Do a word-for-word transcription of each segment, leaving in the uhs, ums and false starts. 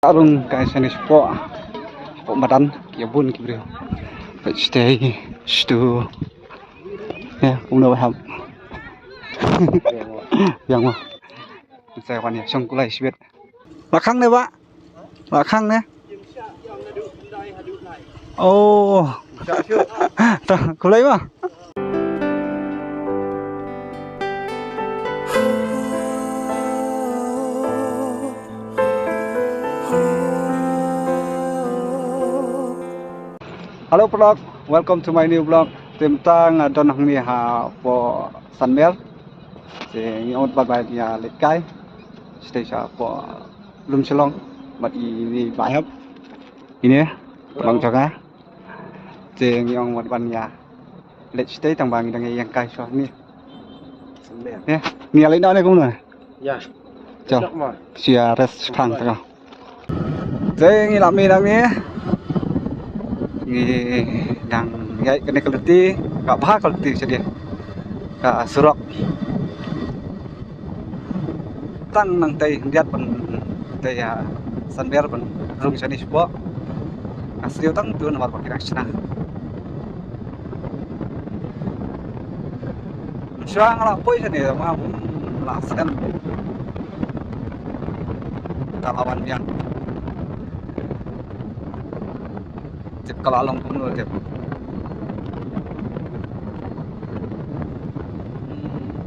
Arung kai sani spo. Spo madan ki bun ki briew. Peit shatei stu. Ya, kumno ba hap. Yang ma. Sai wan ya shong kulai shibit. Ba khang ne ba? Ba khang ne? Oh. Ta kulai ba? Hello vlog, welcome to my new vlog. Te mynta nga don hangne hapoh Sanmer. Te ngi ong ban ïa leit kai shatei shapoh Lumshillong bad ine i Bah Hep. Ine, pynlong jong nga. Te ngi ong ban ïa leit shatei tang ba ngi dang ïeng kai shuwa hangne. Ïa, ngi ïa leit noh ne kumno? Ïa. Chal. Shu ïa rest shipang tang. Te ngi la mih nangne. Ngi dang ïaid kane ka lynti, ka bha ka lynti sha dei. Ka surok. Tang nangtei khyndiat ban tei ïa Sanmer ban rung shane shapoh. Nga sniew tang tu namar ba ki dang shna. Shuwa nga la poi shane ma la sdang. Ka la wan biang. Tip ka la long kumno tip.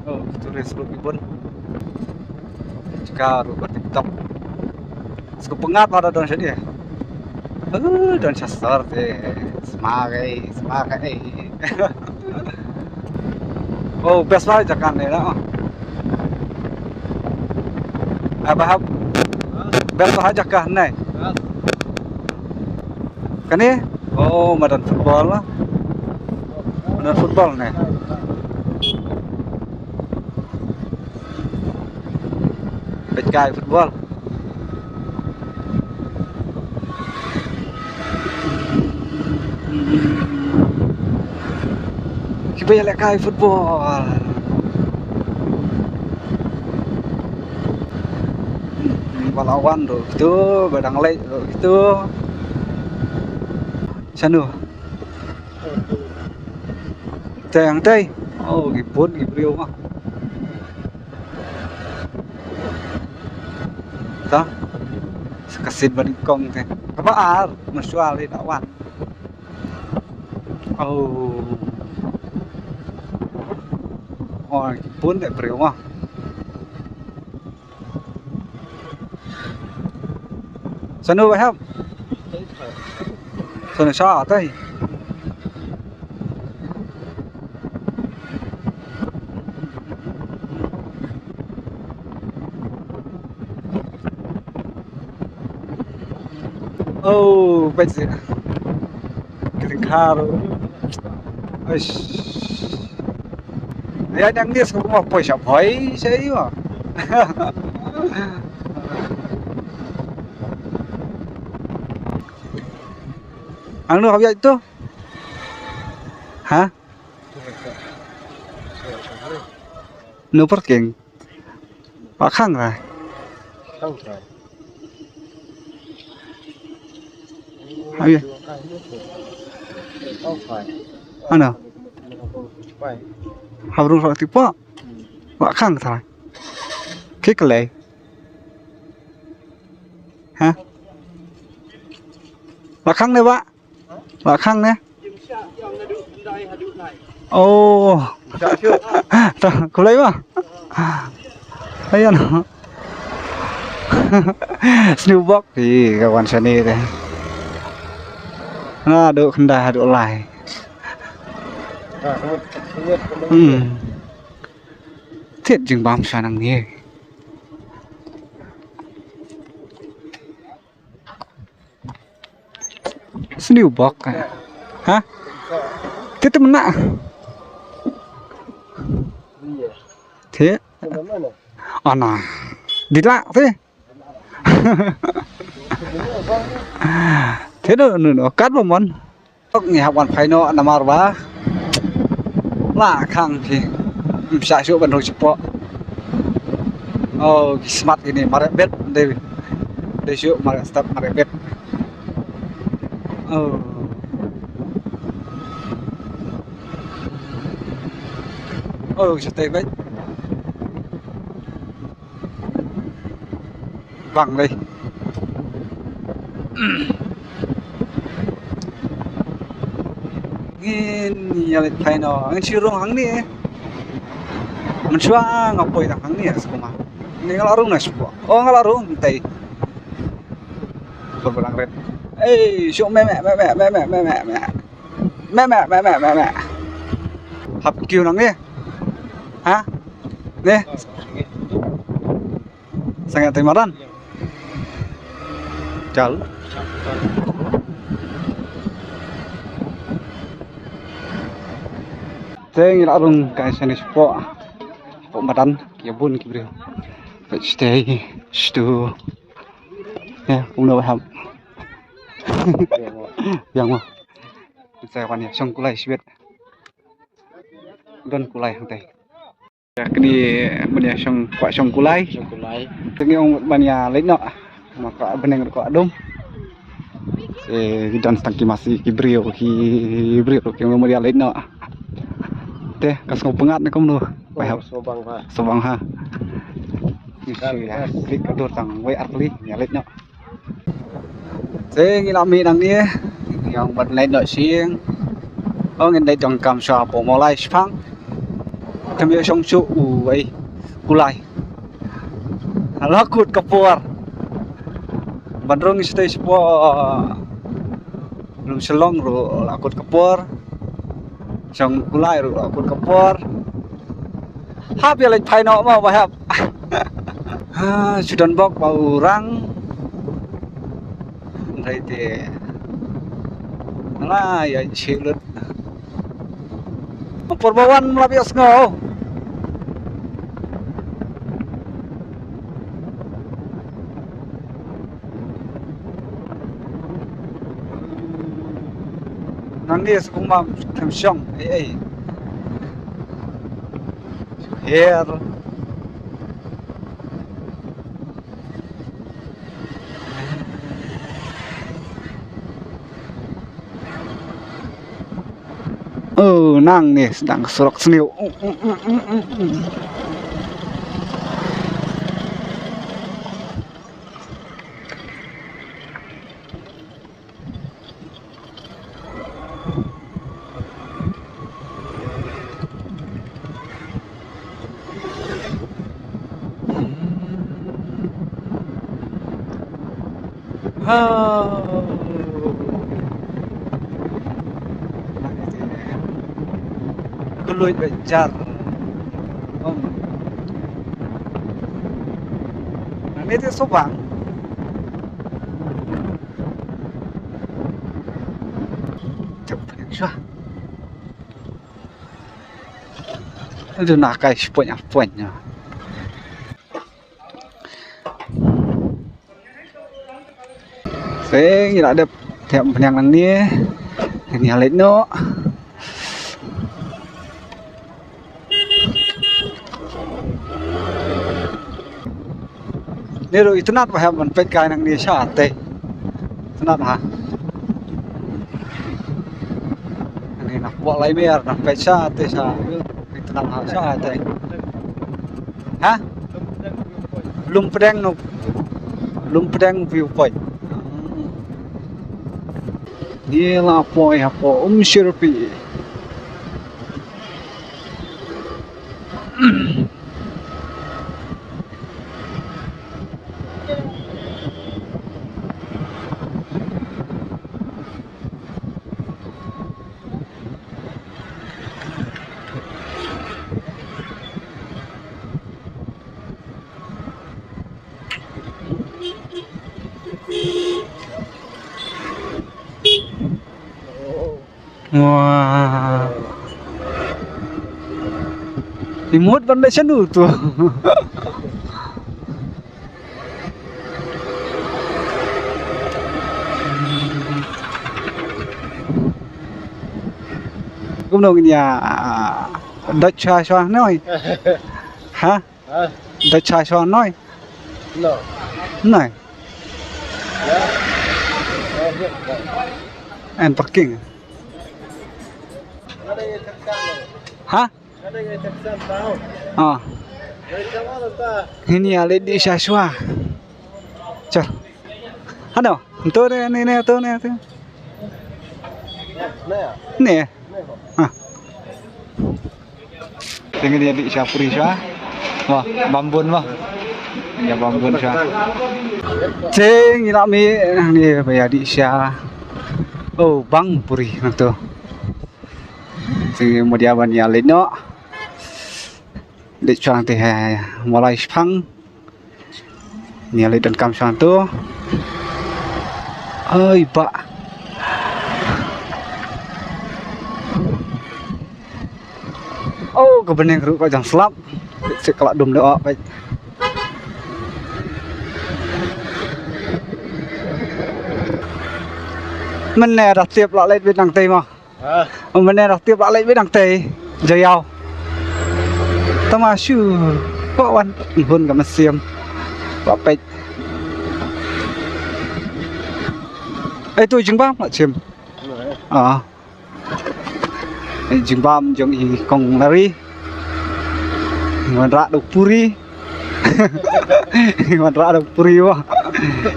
Oh, tourist ruh ki bun. Jaka ruh ba tip top. Sku pyngngad lada don sha dei. Uh, don sha sor te. Sma kai, sma kai. Oh, best lah jaka ne lah. Apa hap? Best lah jaka ne. Kane? Oh, madan football lah. Madan football ne. Peit kai football. Kiba ïalehkai football. Ba la wan ruh kitu, ba dang leit ruh kitu. Shano? Teng tei. Oh, ki bun ki briew ma. Ta. Ka sien ba nyngkong te. Kaba ar, mynshuwa lei da wan. Oh. Oh, ki bun te briew ma. Shano ba hap? Shano sha tai. Oh, peit seh. Kring khar. Aish. Ïa nang ni sku ma poi sha poi sha ïa. Ang no hap ïa tu? Ha? No parking. Ba khang ra. Khang ra. Ayo. Ano? Habrung rak tipo. Ba khang ra. Kik lei. Ha? Ba khang ne ba? Ba khang ne? Oh. Ta kulai ba? Ayan. Sniewbok. Ih, kawan sani te. Naduh khyndai haduh lai. Hmm. Thied jingbam sha nang ne. Sniewbok. Ha? Te te mena. Te. Ana. Dila te. Te no no no kat ba mon. Ngi hap wan phai noh namar ba la khang ki. Ym shah shuh ban rung shapoh. Oh, ki smat kine, mareh bet dei. Te shu mar step mar bit. Oh. Oh, shatei bit. Bang dei. Ngin ïa leit phai noh. Ngin shu rung hangne. Mynshuwa nga poi tang hangne skumar. Ngi nga la rung na shuwa. Oh, nga la rung tei. Por balang ret. Ei, shu me me me me me me me me me. Me me me me me me. Hap kiew nangne. Ha? Ne? Sangeh tei madan. Chal. Te ngi la rung kai shane shapoh. Shapoh madan, ïa bun ki briew. Peit shatei, shatu. Ïa, kumno ba hap. Biang mo. Sa wan ïa shong kulai shibit. Don kulai hangtei. Ïa kine ban ïa shong, kwah shong kulai. Shong kulai. Te ngi ong ban ïa leit noh. Ma kwah bneng ruh kwah dum. Te don tang ki masi ki briew, ki briew ruh ki ong ban ïa leit noh. Te ka sngewbha ne kumno. Bai hap. Sngewbha ha. Sngewbha ha. Ngi shu ïa klik ka dur tang wei ar kli ïa leit noh. Te ngi la mih nangne, ngi ong ban leit noh sha ïing. Oh, ngin leit donkam sha hapoh Mawlai shipang. Te ym ïoh shong shuh u, ei, kulai. La kut ka por. Ban rung shatei shapoh Lumshillong ruh la kut ka por. Shong kulai ruh la kut ka por. Hap ïa leit phai noh mo ba hap. Ha, shu don bok ba u rang. Hynrei te la ïa shi lut. Por ba wan la ïa sngew. Nangne sngewbha kem shong ei ei. Her. Oh, nangne sdang surok sniew. Ha. Ka luid ba jar. Om. Nangne te sngewbha. Jap pynshwa. Aduh, na kai shi point, ah, point, ah. Te ngi la dep thep phniang nangne. Ngi la leit noh. Ni ruh itynnad ba hap ban peit kai nangne shatei. Itynnad ha. Ni na kwah lai mer na peit shatei sha. Itynnad ha shatei. Ha? Lumpdeng no. Lumpdeng viewpoint. Ni la poi hapoh Umshirpi. Wah. Imut ban da shanu tu. Kumno ngin ïa dot sha sha noi. Ha? Ha? Dot sha sha noi. No. Noi. And parking. Ha? Ah. Hini ale di sha shwa. Chal. Ano, tu ne, ne, ne, tu ne, tu. Ne. Ah. Teng ïa dih sha puri sha. Wah, bam bun wah. Ïa bam bun sha. Teng ïa la mi ni ba ïa dih sha. Oh, bang puri nang tu. Teng ïa mudia ban ïa leit noh. Leit shuang te ha Mawlai Shipang. Ni leit donkam shuang tu. Oi ba. Oh, ka bneng ruh ka jam slap. Sik ka la dum de oh. Mynne da tip la leit beit nangtei mo. Ah. Mynne da tip la leit beit nangtei. Jaiaw. Tama shu. Ko wan. Hun ka mynsiem. Ba peit. Ai tu jingbam la chim. Ah. Ai jingbam jong i kong Lari. Ngan rak duk puri. Ngan rak duk puri wah.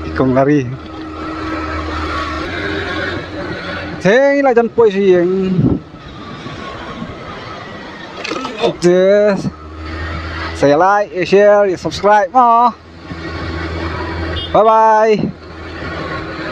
I kong Lari. Teng la jan poi sing. Yes. Sa ïa like, ïa share, ïa subscribe mo. Bye bye.